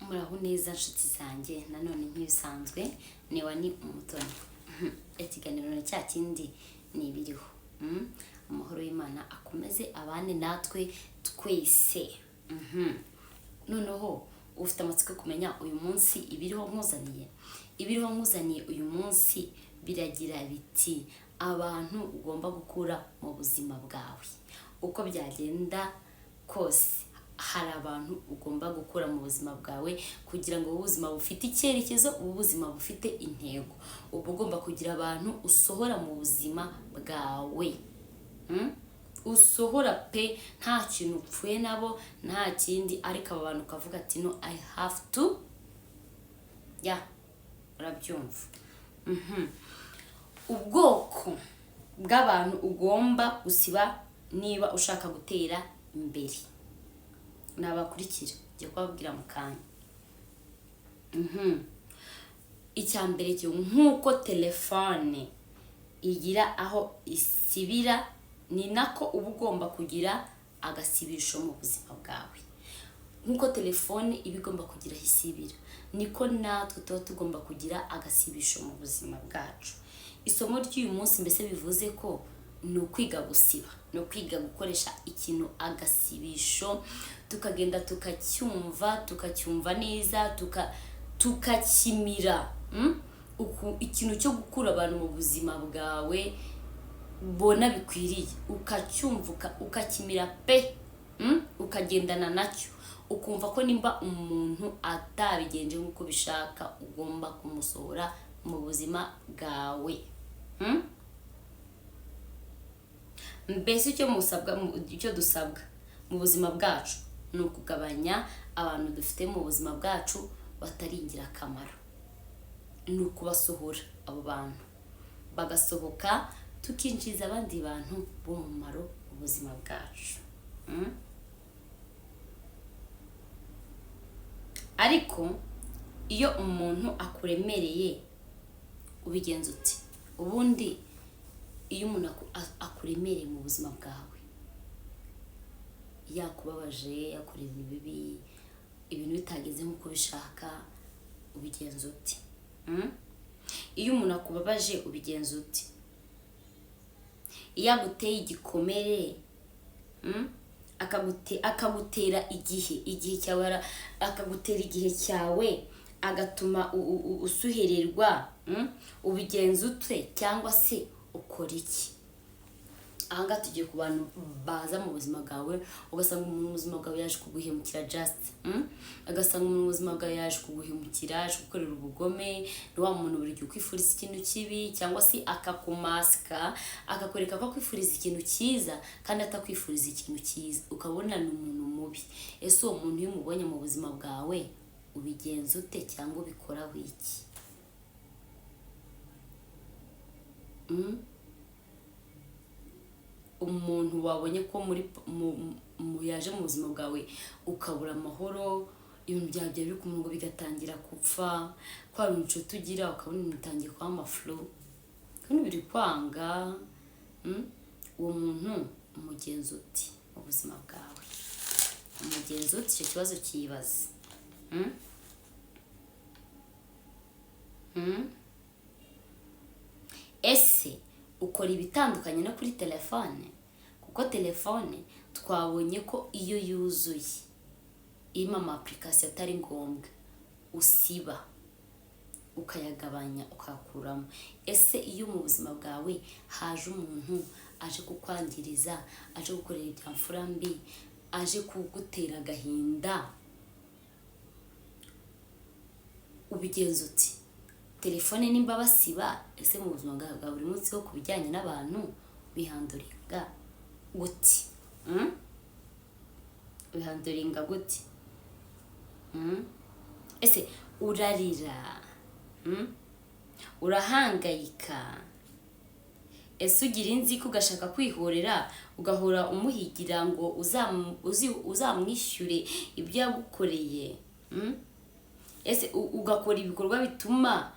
Muraho neza nshuti zanjye, nanone nk'ibisanzwe niba ni Umutoni. Ikiganiro na cya kindi ni ibiriho. Amahoro y'Imana akomeze abane natwe twese. Noneho ufite amatsiko yo kumenya uyu munsi ibiriho nkuzaniye? Ibiriho nkuzaniye uyu munsi biragira biti: abantu ugomba gukura mu buzima bwawe. Uko byagenda kose, hari abantu ugomba gukura mu buzima bwawe kugira ngo ube ubuzima bufite icyerekezo, ube ubuzima bufite intego. Uba ugomba kugira abantu usohora mu buzima bwawe. Usohora pe, nta kintu upfuye nabo, nta kindi, ariko aba bantu ukavuga ati: "No, I have to." Ya, urabyumva. Ubwoko bw'abantu ugomba gusiba niba ushaka gutera imbere nabakurikira, ngiye kubabwira mu kanya. Icya mbere cyo, nk'uko telefone igira aho isibira, ni nako uba ugomba kugira agasibisho mu buzima bwawe. Nk'uko telefone iba igomba kugira aho isibira, niko natwe tuba tugomba kugira agasibisho mu buzima bwacu. Isomo ry'uyu munsi mbese bivuze ko ni ukwiga gusiba, ni ukwiga gukoresha ikintu agasibisho, tukagenda tukacyumva, tukacyumva neza, tukakimira. Ikintu cyo gukura abantu mu buzima bwawe bona bikwiriye, ukacyumva, ukakimira pe. Ukagendana nacyo, ukumva ko nimba umuntu atabigenje nk'uko ubishaka, ugomba kumusohora mu buzima bwawe. Mbese icyo musabwa, icyo dusabwa mu buzima bwacu ni ukugabanya abantu dufite mu buzima bwacu batari ingirakamaro, ni ukubasohora. Abo bantu bagasohoka, tukinjiza abandi bantu b'umumaro mu buzima bwacu. Ariko iyo umuntu akuremereye, ubigenza uti? Ubundi iyo umuntu akuremereye mu buzima bwawe, yakubabaje, yakora ibintu bibi, ibintu bitageze nk'uko ubishaka, ubigenza uti? Iyo umuntu akubabaje, ubigenza uti? Iyo aguteye igikomere, akagutera igihe cyawe, akagutera igihe cyawe, agatuma usuhererwa, Ubigenza ute cyangwa se ukora iki? Ahangaha tugiye ku bantu baza mu buzima bwawe, ugasanga umuntu mu buzima bwawe yaje kuguhemukira just. Ugasanga umuntu mu buzima bwawe yaje kuguhemukira, yaje gukorera ubugome. Ni wa muntu buri gihe ukwifuriza ikintu kibi, cyangwa se akakumasika, akakwereka ko akwifuriza ikintu cyiza kandi atakwifuriza ikintu cyiza, ukabona ni umuntu mubi. Ese uwo muntu iyo umubonye mu buzima bwawe, ubigenza ute cyangwa ubikoraho iki? Umuntu wabonye ko muri yaje mu buzima bwawe, ukabura amahoro, ibintu byawe byari biri ku murongo bigatangira gupfa, ko hari inshuti ugira ukabona ibintu bitangiye kuba amafuro, ukabona biri kwanga. Uwo muntu umugenza uti mu buzima bwawe? Umugenza uti? Icyo kibazo cyibaza. Ese ukora ibitandukanye no kuri telefone? Kuko telefone twabonye ko iyo yuzuye irimo ama application atari ngombwa, usiba, ukayagabanya, ukayakuramo. Ese iyo mu buzima bwawe haje umuntu aje kukwangiriza, aje gukorera ibya mfura mbi, aje kugutera agahinda, ubigenza uti? Telefone nimba basiba, ese mu buzima bwawe bwa buri munsi ho ku bijyanye n'abantu bihanduringa gute? Bihanduringa gute? Ese urarira? Urahangayika? Ese ugira inzika, ugashaka kwihorera, ugahora umuhigira ngo uzamwishyure ibyo yagukoreye? Ese ugakora ibikorwa bituma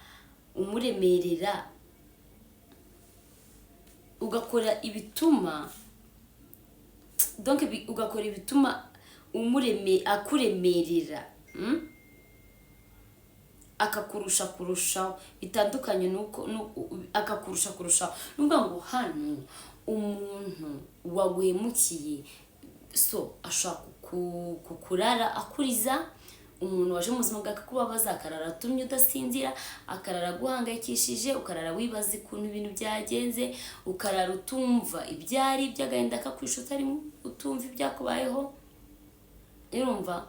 umuremerera, ugakora ibituma, donc ugakora ibituma akuremerera? Akakurusha kurushaho, bitandukanye nuko akakurusha kurushaho. Ni ukuvuga ngo hano umuntu waguhemukiye, so ashobora kukurara akuriza. Umuntu waje mu buzima bwawe akakubabaza, akarara atumye udasinzira, akarara aguhangayikishije, ukarara wibaza ukuntu ibintu byagenze, ukarara utumva ibyo ari by'agahinda kakwishe, utari utumva ibyakubayeho. Urumva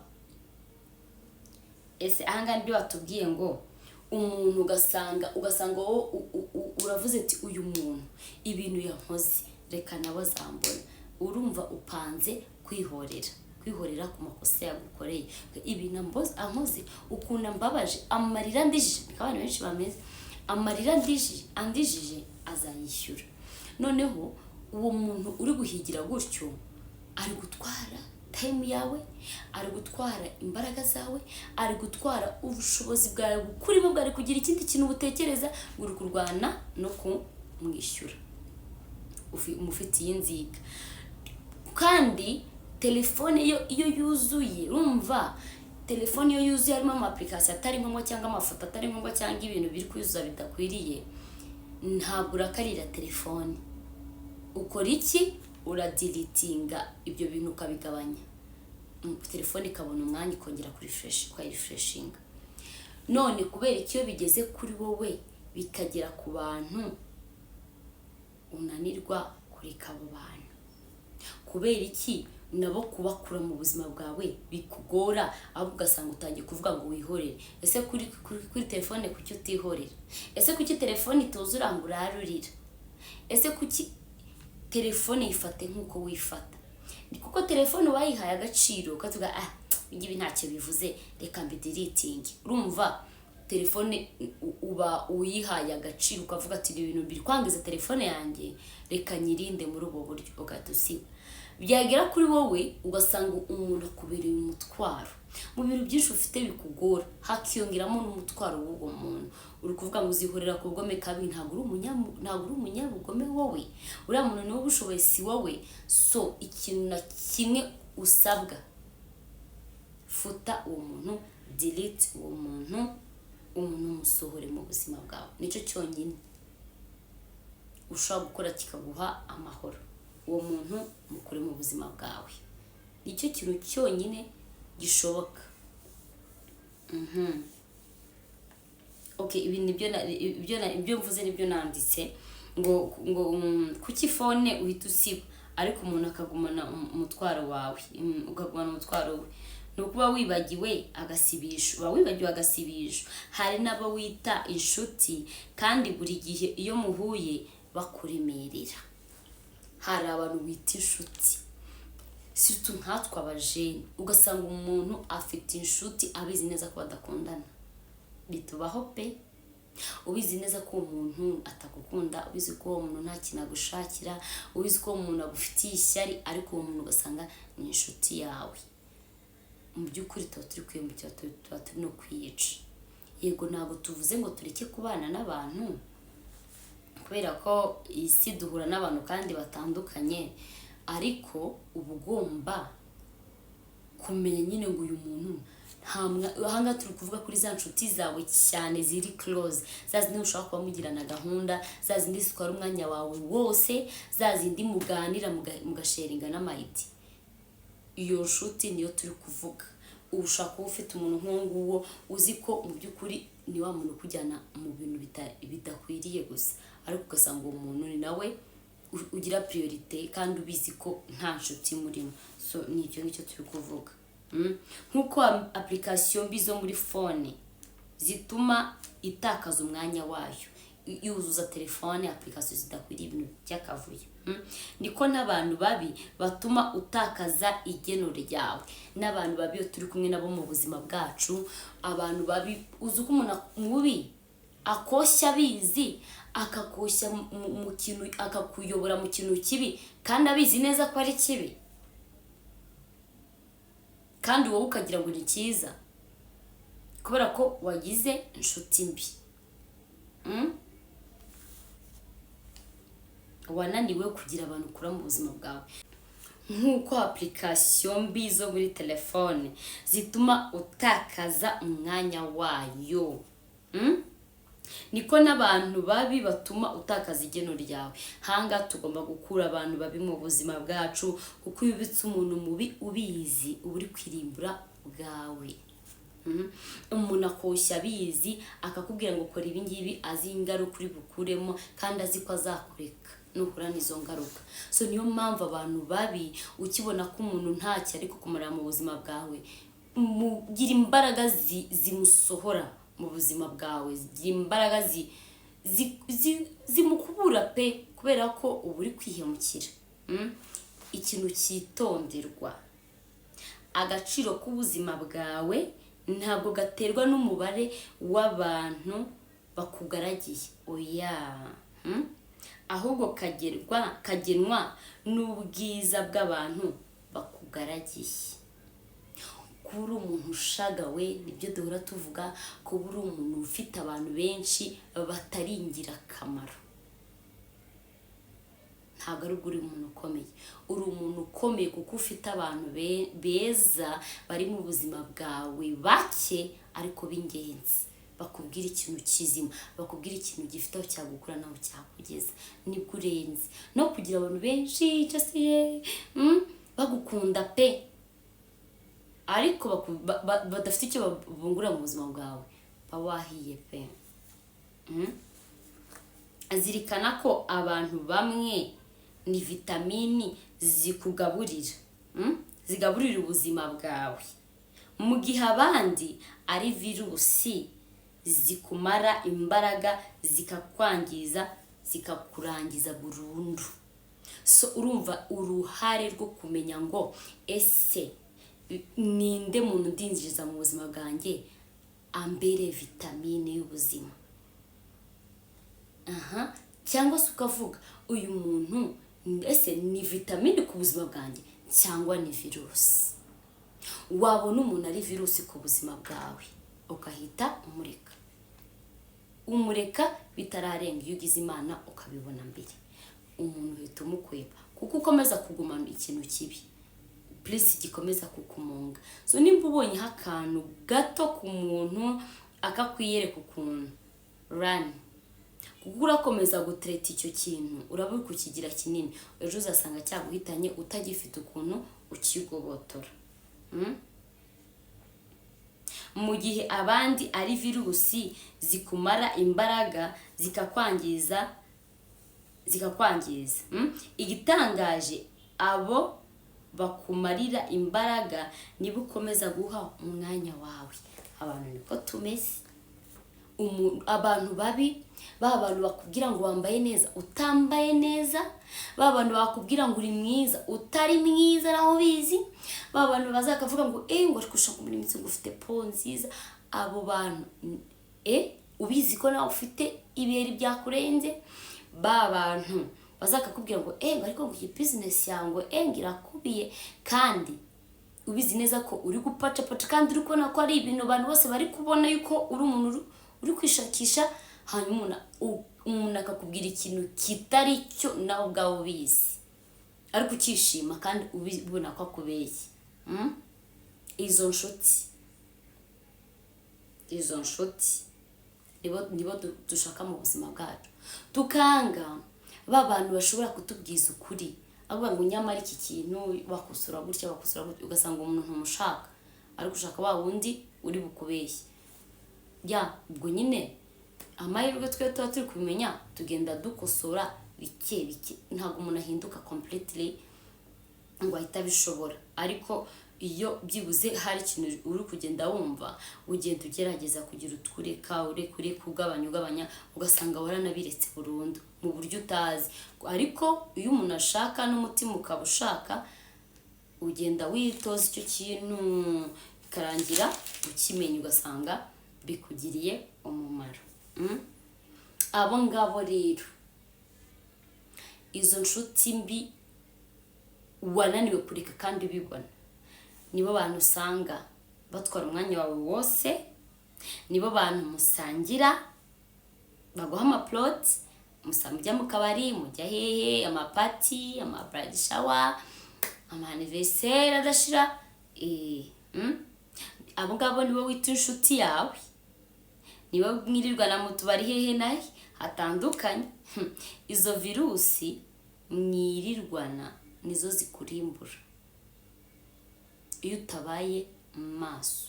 ese ahangaha nibyo batubwiye ngo umuntu ugasanga wowe uravuze ati: "Uyu muntu ibintu yankoze, reka nawe azambona." Urumva upanze kwihorera ku makosa yagukoreye, ibintu ankoze, ukuntu ambabaje, amarira andijije. Niko abantu benshi bameze: amarira andijije azayishyura. Noneho uwo muntu uri guhigira gutyo ari gutwara time yawe, ari gutwara imbaraga zawe, ari gutwara ubushobozi bwawe bukurimo bwari kugira ikindi kintu butekereza. Uri kurwana no kumwishyura, umufitiye inzika. Kandi telefone yo iyo yuzuye, urumva telefone iyo yuzuye harimo ama application atari ngombwa, cyangwa amafoto atari ngombwa, cyangwa ibintu biri kuyuzuza bidakwiriye, ntabwo urakarira telefone. Ukora iki? Uradeletinga ibyo bintu, ukabigabanya. Telefone ikabona umwanya, ikongera kuri fresh, ukayirefreshinga. None kubera iki iyo bigeze kuri wowe, bikagera ku bantu, unanirwa kureka abo bantu? Kubera iki nabo kubakura mu buzima bwawe bikugora, ahubwo ugasanga utangiye kuvuga ngo wihorere? Ese kuri telefone kuki utihorera? Ese kuki telefone ituzura ngo urarurira? Ese kuki telefone yifate nk'uko wifata? Ni kuko telefone wayihaye agaciro, ukavuga: "Ah, ibi ntacyo bivuze, reka mbideletinge." Urumva telefone uba uyihaye agaciro, ukavuga ati: "Ibi bintu biri kwangiza telefone yanjye, reka nyirinde muri ubwo buryo," ugahita usiba. Byagera kuri wowe, ugasanga umuntu akubereye umutwaro. Mu bintu byinshi ufite bikugora, hakiyongeramo n'umutwaro w'uwo muntu. Uri kuvuga ngo uzihorera ku bugome kabi. Ntabwo uri umunyabugome wowe. Uriya muntu niwe ubushoboye, si wowe. So ikintu na kimwe usabwa: futa uwo muntu, delete uwo muntu, umuntu umusohore mu buzima bwawe. Nicyo cyonyine ushobora gukora kikaguha amahoro. Uwo muntu mukure mu buzima bwawe, nicyo kintu cyonyine gishoboka. Okay, ibi nibyo ibyo mvuze, nibyo nanditse ngo kuki phone uhita usiba, ariko umuntu akagumana umutwaro wawe, ukagumana umutwaro we? Ni ukuba wibagiwe agasibisho, uba wibagiwe agasibisho. Hari n'abo wita inshuti, kandi buri gihe iyo muhuye bakuremerera. Hari abantu wita inshuti, surtout nkatwe abajene, ugasanga umuntu afite inshuti abizi neza ko badakundana. Bitubaho pe! Ubizi neza ko uwo muntu atagukunda, ubizi ko uwo muntu nta kintu agushakira, ubizi ko uwo muntu agufitiye ishyari, ariko uwo muntu ugasanga ni inshuti yawe. Mu by'ukuri tuba turi kwiyambukira, tuba turi no kwiyica. Yego, ntabwo tuvuze ngo tureke kubana n'abantu, kubera ko iyi si duhura n'abantu kandi batandukanye, ariko uba ugomba kumenya nyine ngo uyu muntu ahangaha turi kuvuga kuri za nshuti zawe cyane ziri close, za zindi ushobora kuba mugirana gahunda, za zindi zitwara umwanya wawe wose, za zindi muganira, mugasharinga n'ama idea. Iyo nshuti niyo turi kuvuga. Ubu ushobora kuba ufite umuntu nk'uwo nguwo, uzi ko mu by'ukuri ni wa muntu ukujyana mu bintu bidakwiriye gusa, ariko ugasanga uwo muntu ni nawe ugira priorité, kandi ubizi ko nta nshuti murimo. So ni icyo ngicyo turi kuvuga. Nk'uko application mbi zo muri phone zituma itakaza umwanya wayo, yuzuza telefone application zidakwiriye, ibintu by'akavuyo. Niko n'abantu babi batuma utakaza igeno ryawe. N'abantu babi, iyo turi kumwe nabo mu buzima bwacu, abantu babi, uzi ko umuntu mubi akoshya abizi, akakoshya mu kintu, akakuyobora mu kintu kibi kandi abizi neza ko ari kibi, kandi wowe ukagira ngo ni cyiza kubera ko wagize inshuti mbi. Wananiwe kugira abantu ukura mu buzima bwawe. Nk'uko application mbi zo muri telefone zituma utakaza umwanya wayo. Niko n'abantu babi batuma utakaza igeno ryawe. Hanga tugomba gukura abantu babi mu buzima bwacu, kuko iyo ubitse umuntu mubi ubizi, uba uri kwirimbura bwawe. Umuntu akoshya abizi, akakubwira ngo kora ibi ngibi, azi ingaruka uri bukuremo, kandi azi ko azakureka nuhura n'izo ngaruka. So niyo mpamvu abantu babi, ukibona ko umuntu ntacyo ari kukumarira mu buzima bwawe, mugira imbaraga zimusohora mu buzima bwawe, zigira imbaraga zimukubura pe, kubera ko uba uri kwihemukira. Ikintu cyitonderwa: agaciro k'ubuzima bwawe ntabwo gaterwa n'umubare w'abantu bakugaragiye, oya. Ahubwo kagenwa n'ubwiza bw'abantu bakugaragiye. Kuba uri umuntu ushagawe, nibyo duhora tuvuga, kuba uri umuntu ufite abantu benshi batari ingirakamaro, ntabwo ari ubwo uri umuntu ukomeye. Uri umuntu ukomeye kuko ufite abantu beza bari mu buzima bwawe, bake ariko b'ingenzi, bakubwira ikintu kizima, bakubwira ikintu gifite aho cyagukura n'aho cyakugeza. Nibwo urenze. No kugira abantu benshi just bagukunda pe, ariko badafite icyo bungura mu buzima bwawe, ba wahiye pe. Zirikana ko abantu bamwe ni vitamini zikugaburira, Zigaburira ubuzima bwawe, mu gihe abandi ari virusi zikumara imbaraga, zikakwangiza, zikakurangiza burundu. So urumva uruhare rwo kumenya ngo: ese ninde muntu ndinjiriza mu buzima bwanjye ambere vitamine y'ubuzima? Aha, cyangwa se ukavuga: uyu muntu ese ni vitamine ku buzima bwanjye cyangwa ni virusi? Wabona umuntu ari virusi ku buzima bwawe, ugahita umureka, umureka bitararenga. Iyo ugize Imana ukabibona mbere, umuntu uhita umukweba, kuko ukomeza kugumana ikintu kibi purisi gikomeza kukumunga. So nimba ubonyeho akantu gato ku muntu akakwiyereka ukuntu, run, kuko urakomeza gutereta icyo kintu, uraba uri kukigira kinini, ejo uzasanga cyaguhitanye utagifite ukuntu ukigobotora. Mu gihe abandi ari virusi zikumara imbaraga, zikakwangiza. Igitangaje, abo bakumarira imbaraga niba ukomeza guha umwanya wawe. Abantu niko tumeze. Abantu babi, ba bantu bakubwira ngo wambaye neza utambaye neza, ba bantu bakubwira ngo uri mwiza utari mwiza naho ubizi, ba bantu bazakavuga ngo ngo ariko ushaka muri imitsi, ngo ufite peau nziza, abo bantu ubizi ko nawe ufite ibiheri byakurenze, ba bantu bazakakubwira ngo ngo ariko ngo iyi business yawe ngo irakubiye, kandi ubizi neza ko uri gupacapaca, kandi uri kubona ko ari ibintu abantu bose bari kubona yuko uri umuntu uri kwishakisha, hanyuma umuntu akakubwira ikintu kitari cyo, nawe ubwawe ubizi, ariko ukishima kandi ubibona ko akubeshye. Izo nshuti nibo dushaka mu buzima bwacu, tukanga ba bantu bashobora kutubwiza ukuri, avuga ngo nyamara iki kintu wakosora gutya, wakosora gutya, ugasanga umuntu ntumushaka, ariko ushaka wa wundi uri bukubeshye. Ya, ubwo nyine amahirwe twe tuba turi kubimenya, tugenda dukosora bike bike. Ntabwo umuntu ahinduka completely ngo ahite abishobora, ariko iyo byibuze hari ikintu uri kugenda wumva, ugenda ugerageza kugira utwureka, ureka, ureka, ugabanya, ugabanya, ugasanga waranabiretse burundu mu buryo utazi. Ariko iyo umuntu ashaka n'umutima ukaba ushaka, ugenda witoza icyo kintu, bikarangira ukimenya, ugasanga bikugiriye umumaro. Abo ngabo rero, izo nshuti mbi wananiwe kureka kandi ubibona, nibo bantu usanga batwara umwanya wawe wose, nibo bantu musangira, baguha amaploti, mujya mu kabari, mujya hehe, amaparty, amabridal shower, ama anniversaire adashira. Abo ngabo nibo wita inshuti yawe. Niba mwirirwana mu tubari hehe nahe hatandukanye, izo virusi mwirirwana nizo zikurimbura iyo utabaye maso.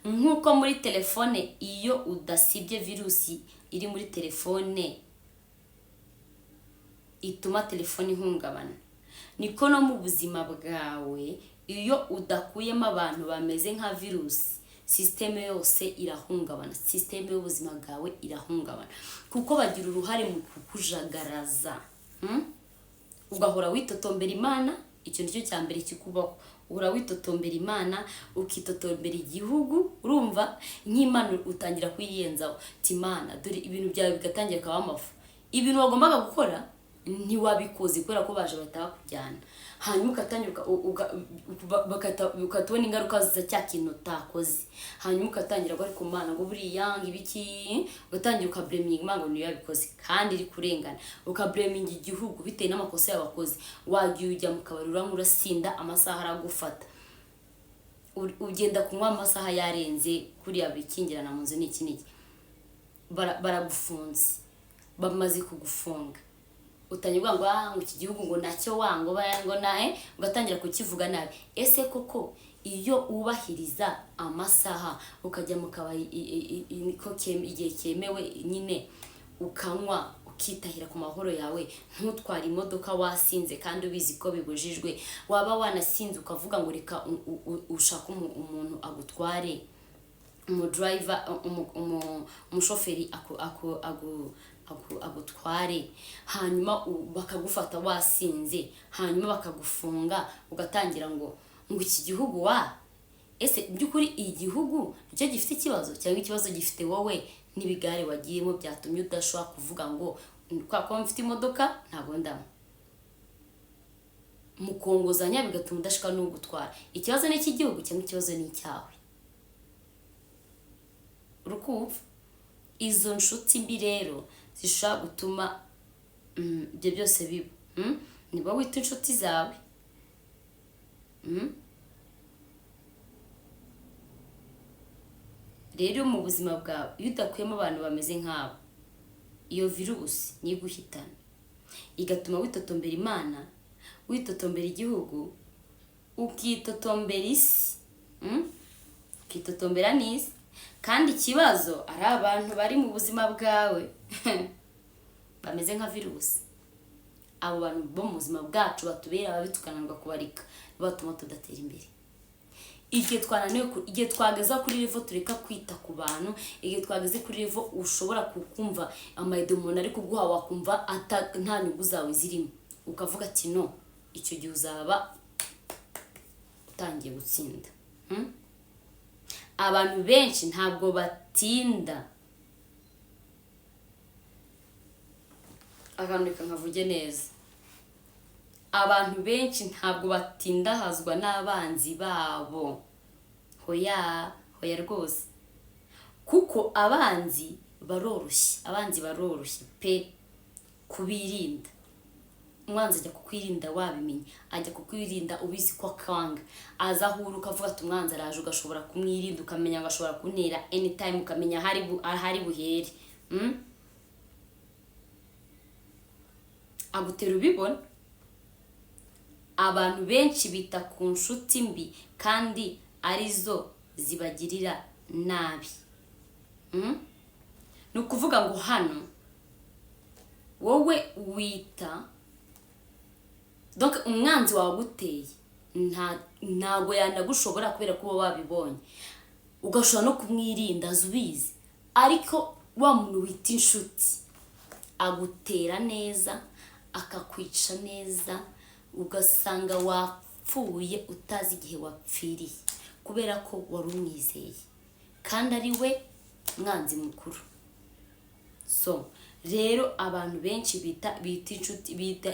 Nk'uko muri telefone iyo udasibye virusi iri muri telefone ituma telefone ihungabana, niko no mu buzima bwawe iyo udakuyemo abantu bameze nka virusi, sisiteme yose irahungabana, sisiteme y'ubuzima bwawe irahungabana, kuko bagira uruhare mu kukujagaraza. Ugahora witotombera Imana. Icyo nicyo cya mbere kikubaho. Uhora witotombera Imana, ukitotombera igihugu. Urumva nk'Imana utangira kuyiyenzaho, uti Imana dore ibintu byawe, bigatangira bikaba amafu. Ibintu wagombaga gukora ntiwabikoze kubera ko baje bahita bakujyana, hanyuma ugatangira ugahita ubona ingaruka za cya kintu utakoze. Hanyuma ugatangira ngo ariko Mana, ngo buriya ngo ibiki, ugatangira ukablaminga Imana ngo niyo yabikoze kandi iri kurengana, ukablaminga igihugu bitewe n'amakosa yabakoze. Wagiye ujya mu kabari, uranywa, urasinda, amasaha aragufata, ugenda kunywa amasaha yarenze, kuriya bikingirana mu nzu n'iki n'iki. Baragufunze. Bamaze kugufunga utangira kuvuga ngo ah, ngo iki gihugu ngo nacyo wango ngo nae, ugatangira kukivuga nabi. Ese koko iyo wubahiriza amasaha, ukajya mu kabari ko igihe cyemewe nyine, ukanywa ukitahira ku mahoro yawe, ntutware imodoka wasinze kandi ubizi ko bibujijwe, waba wanasinze ukavuga ngo reka ushake umuntu agutware, umudriver, umushoferi agutware, hanyuma bakagufata wasinze, hanyuma bakagufunga, ugatangira ngo iki gihugu wa. Ese by'ukuri igihugu nicyo gifite ikibazo, cyangwa ikibazo gifite wowe n'ibigare wagiyemo byatumye udashobora kuvuga ngo kwa kuba mfite imodoka ntabwo ndanywa, mukongozanya bigatuma udashaka no gutwara? Ikibazo ni icy'igihugu cyangwa ikibazo ni icyawe? Urukumva izo nshuti mbi rero zishobora gutuma ibyo byose biba. Niba wita inshuti zawe. Rero mu buzima bwawe iyo udakuyemo abantu bameze nk'abo, iyo virusi niyo iguhitana, igatuma witotombera Imana, witotombera igihugu, ukitotombera isi, Ukitotombera n'isi, kandi ikibazo ari abantu bari mu buzima bwawe bameze nka virusi. Abo bantu bo mu buzima bwacu batubera ababi, tukananirwa kubarika, batuma tudatera imbere. Igihe twananiwe igihe twageza kuri level tureka kwita ku bantu, igihe twageze kuri level ushobora kumva amayide umuntu ari kuguha, wakumva nta nyungu zawe zirimo, ukavuga ati no, icyo gihe uzaba utangiye gutsinda. Abantu benshi ntabwo batinda, akantu reka nkavuge neza, abantu benshi ntabwo batindahazwa n'abanzi babo. Hoya hoya rwose, kuko abanzi baroroshye, abanzi baroroshye pe kubirinda. Umwanzi ajya kukwirinda wabimenye, ajya kukwirinda ubizi ko akanga, aza aho uri ukavuga ati umwanzi araje, ugashobora kumwirinda, ukamenya ngo ashobora kuntera anytime, ukamenya ahari buhere. Agutera ubibona. Abantu benshi bita ku nshuti mbi kandi arizo zibagirira nabi. Ni ukuvuga ngo hano wowe wita, donc umwanzi wawe aguteye ntago yanagushobora kubera ko uba wabibonye, ugashobora no kumwirinda azi ubizi. Ariko wa muntu wita inshuti agutera neza, akakwica neza, ugasanga wapfuye utazi igihe wapfiriye, kubera ko wari umwizeye kandi ari we mwanzi mukuru. So rero abantu benshi bita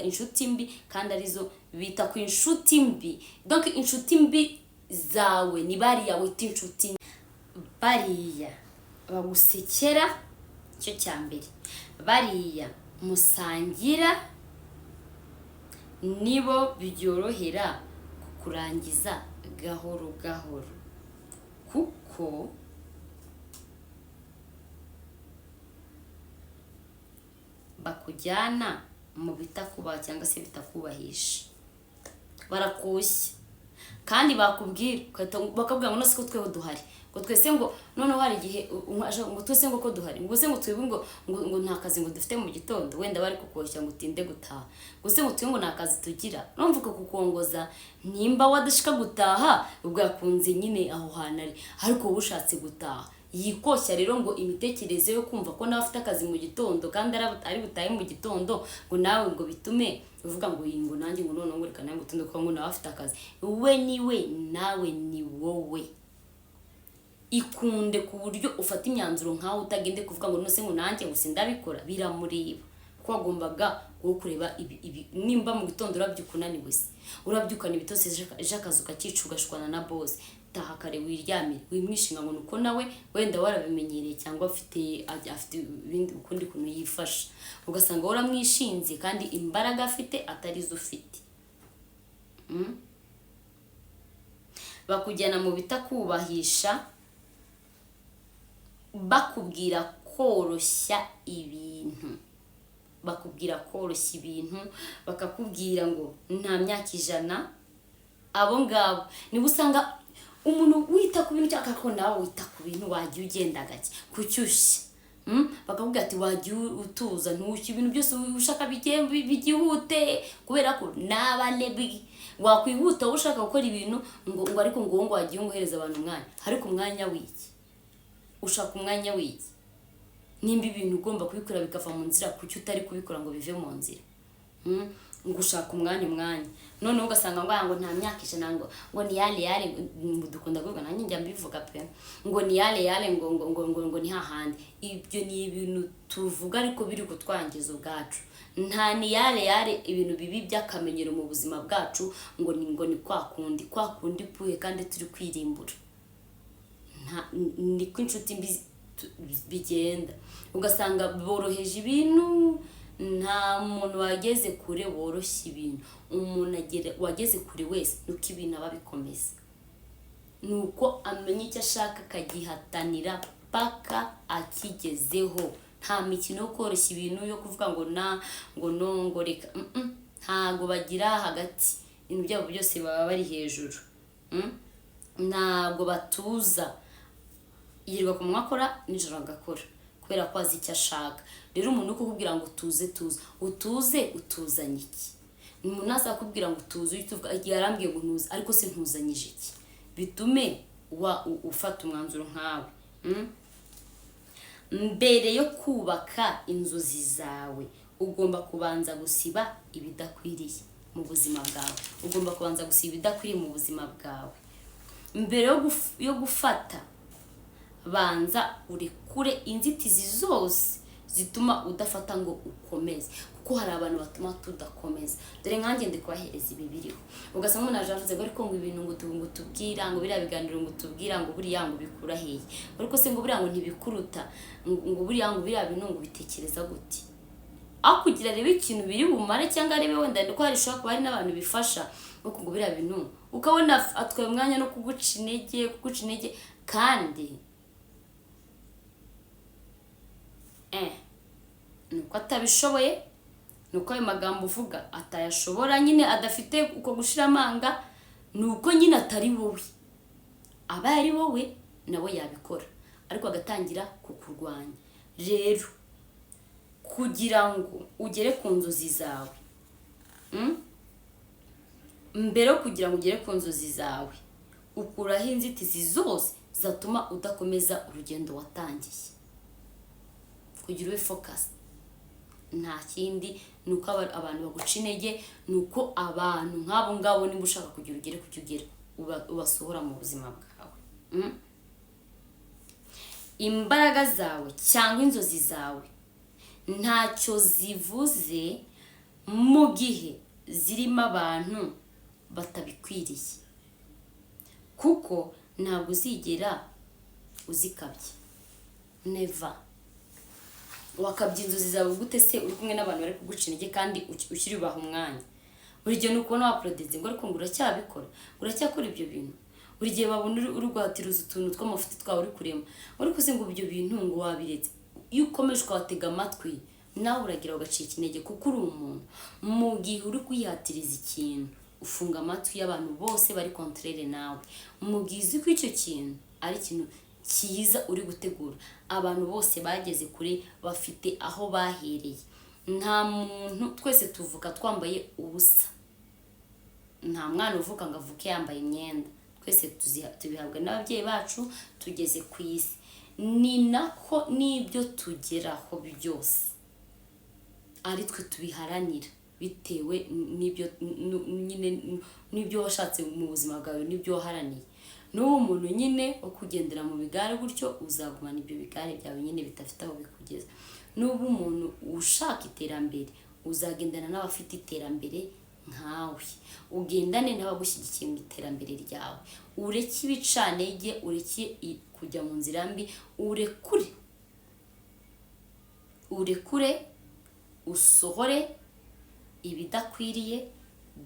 inshuti mbi kandi arizo bita ku inshuti mbi. Donc inshuti mbi zawe ni bariya wita inshuti, bariya bagusekera, icyo cya mbere, bariya musangira nibo byorohera kukurangiza gahoro gahoro, kuko Bakujyana mu bitakubaha cyangwa se bitakubahisha. Barakoshya kandi bakubwira, bakabwira ngo none ko tweho duhari, ngo twese, ngo noneho hari igihe ngo twese, ngo ko duhari, ngo se ngo twebwe ngo nta kazi ngo dufite mu gitondo. Wenda bari kukoshya ngo utinde gutaha, ngo se ngo twebwe ngo nta kazi tugira. Urumva uko kukongoza, nimba wadashika gutaha, ubwo yakunze nyine aho hantu ari, ariko wowe ushatse gutaha. Yikoshya rero ngo imitekerereze yo kumva ko nawe afite akazi mu gitondo kandi ari butahe mu gitondo, ngo nawe ngo bitume uvuga ngo iyi, ngo nanjye ngo noneho ngo reka nawe ngo utunde, kuko ngo nawe afite akazi. We ni we, nawe ni wowe. Ikunde ku buryo ufata imyanzuro nkawe, utagende kuvuga ngo none se ngo nanjye ngo sindabikora. Biramureba, kuko wagombaga wowe kureba ibi. Nimba mu gitondo urabyuka unaniwe, se urabyukana ibitotsi, ejo akazi ukakica, ugashwana na boss, taha kare wiryamire. Wimwishinga ngo nuko nawe wenda warabimenyereye cyangwa afite ibindi, ukundi kuntu yifasha, ugasanga waramwishinze kandi imbaraga afite atari zo ufite. Bakujyana mu bitakubahisha bakubwira koroshya ibintu, bakubwira koroshya ibintu, bakakubwira ngo nta myaka 100. Abo ngabo niba usanga umuntu wita ku bintu, cyangwa ko nawe wita ku bintu, wagiye ugenda gake, kucyushya. Bakakubwira ati wagiye utuza, ntushye ibintu byose ushaka bigihute, kubera ko n'abanebwe. Wakwihuta wowe ushaka gukora ibintu ngo ariko ngo wagiye nguhereza abantu umwanya. Ariko umwanya w'iki? Ushaka umwanya w'iki? Nimba ibintu ugomba kubikora bikava mu nzira, kuki utari kubikora ngo bive mu nzira? Ngo ushaka umwanya, noneho ugasanga ngo nta myaka 100, ngo ni yale yale. Ngo dukunda kuvuga, nanjye njya mbivuga pe, ngo ni yale yale, ngo ni hahandi. Ibyo ni ibintu tuvuga ariko biri kutwangiza ubwacu. Nta ni yale yale, ibintu bibi by'akamenyero mu buzima bwacu, ngo ni kwa kundi, kwa kundi puhe, kandi turi kwirimbura. Nta niko inshuti mbi bigenda, ugasanga boroheje ibintu. Nta muntu wageze kure woroshya ibintu. Umuntu wageze kure wese nuko ibintu aba abikomeza, ni uko amenya icyo ashaka akagihatanira paka akigezeho. Nta mikino yo koroshya ibintu, yo kuvuga ngo na ngo no ngo reka. Ntago bagira hagati, ibintu byabo byose baba bari hejuru. Ntabwo batuza, yirirwa ku manywa akora, nijoro agakora, kubera ko azi icyo ashaka. Rero umuntu uri kukubwira ngo utuze, tuza utuze, utuzanye iki? Umuntu azakubwira ngo utuze, uhita uvuga igihe yarambwiye ngo ntuze, ariko se ntuzanyije iki? Bitume ufata umwanzuro nkawe. Mbere yo kubaka inzozi zawe, ugomba kubanza gusiba ibidakwiriye mu buzima bwawe. Ugomba kubanza gusiba ibidakwiriye mu buzima bwawe mbere yo gufata. Banza urekure inzitizi zose zituma udafata ngo ukomeze, kuko hari abantu batuma tudakomeza. Dore nkanjye ndi kubahereza ibi biriho, ugasanga umuntu aje avuze ngo ariko ngo ibintu ngo tubwira, ngo biriya biganiro ngo tubwira, ngo buriya ngo bikura hehe? Ariko se ngo buriya ngo ntibikuruta, ngo buriya ngo biriya bintu ngo bitekereza gute? Aho kugira arebe ikintu biri bumare, cyangwa arebe wenda ko hari ishobora kuba hari n'abantu bifasha, ariko ngo biriya bintu ukabona atwaye umwanya no kuguca intege, kuguca intege. Kandi nuko atabishoboye, nuko ayo magambo uvuga atayashobora nyine, adafite uko gushira amanga, nuko nyine atari wowe. Aba ari wowe nawe yabikora, ariko agatangira kukurwanya. Rero kugira ngo ugere ku nzozi zawe, mbere yo kugira ngo ugere ku nzozi zawe, ukuraho inzitizi zose zatuma udakomeza urugendo watangiye, kugira ube focus. Nta kindi, ni uko abantu baguca intege, ni uko abantu nk'abo ngabo, niba ushaka kugira ugere ku cyo ugera, ubasohora mu buzima bwawe. Imbaraga zawe cyangwa inzozi zawe ntacyo zivuze mu gihe zirimo abantu batabikwiriye, kuko ntabwo uzigera uzikabya. Never. Wakabya inzozi zawe gute se uri kumwe n'abantu bari kuguca intege kandi ukiri ubaha umwanya? Buri gihe ni ukubona waporodinze ngo ariko ngo uracyabikora, ngo uracyakora ibyo bintu. Buri gihe babona uri guhatiriza utuntu tw'amafuti twawe uri kurema, ariko se ngo ibyo bintu ngo wabiretse? Iyo ukomeje ukabatega amatwi, Nawe uragira ugacika intege kuko uri umuntu. Mu gihe uri kwihatiriza ikintu, ufunga amatwi y'abantu bose bari contraire nawe. Mu gihe uzi ko icyo kintu ari ikintu cyiza uri gutegura, abantu bose bageze kure bafite aho bahereye. Nta muntu, twese tuvuka twambaye ubusa. Nta mwana uvuka ngo avuke yambaye imyenda. Twese tubihabwa n'ababyeyi bacu tugeze ku isi. Ni nako n'ibyo tugeraho byose ari twe tubiharanira, bitewe n'ibyo nyine, n'ibyo washatse mu buzima bwawe, n'ibyo waharaniye. N'ubu umuntu nyine wo kugendera mu bigare gutyo, uzagumana ibyo bigare byawe nyine bidafite aho bikugeza. N'ubu umuntu ushaka iterambere, uzagendana n'abafite iterambere nkawe, ugendane n'abagushyigikiye mu iterambere ryawe. Ureke ibicantege, ureke kujya mu nzira mbi, urekure, urekure, usohore ibidakwiriye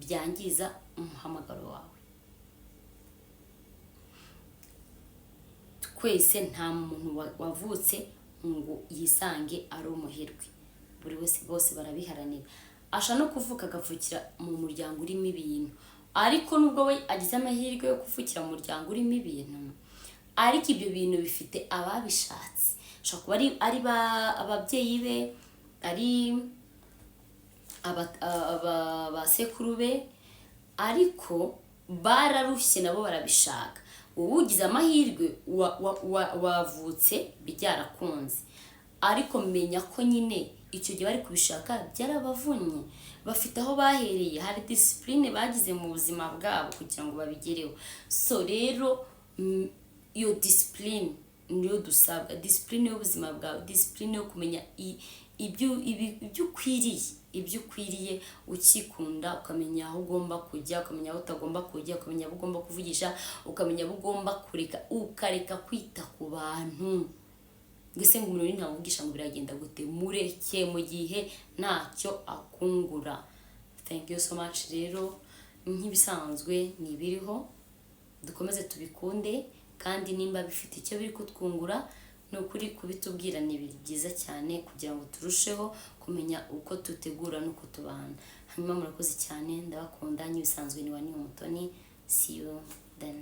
byangiza umuhamagaro wawe. Twese, nta muntu wavutse ngo yisange ari umuherwe. Buri wese, bose barabiharanira. Ashobora no kuvuka agavukira mu muryango urimo ibintu, ariko nubwo we agize amahirwe yo kuvukira mu muryango urimo ibintu, ariko ibyo bintu bifite ababishatse. Ashobora kuba ari ababyeyi be, ari ba sekuru be, ariko bararushye nabo barabishaka. Wowe ugize amahirwe wavutse byarakunze, ariko menya ko nyine icyo gihe bari kubishaka byarabavunnye, bafite aho bahereye, hari discipline bagize mu buzima bwabo kugira ngo babigereho. So rero iyo discipline niyo dusabwa, discipline y'ubuzima bwawe, discipline yo kumenya ibyo ukwiriye, ukikunda, ukamenya aho ugomba kujya, ukamenya aho utagomba kujya, ukamenya abo ugomba kuvugisha, ukamenya abo ugomba kureka, ukareka kwita ku bantu. Mbese ngo umuntu ntavugisha ngo biragenda gute? Mureke mu gihe ntacyo akungura. Thank you so much. Rero nk'ibisanzwe ni ibiriho, dukomeze tubikunde, kandi nimba bifite icyo biri kutwungura, ni ukuri kubitubwira ni ibintu byiza cyane kugira ngo turusheho kumenya uko dutegura n'uko tubana. Hanyuma murakoze cyane, ndabakunda. Nk'ibisanzwe ni Wani Umutoni. See you then.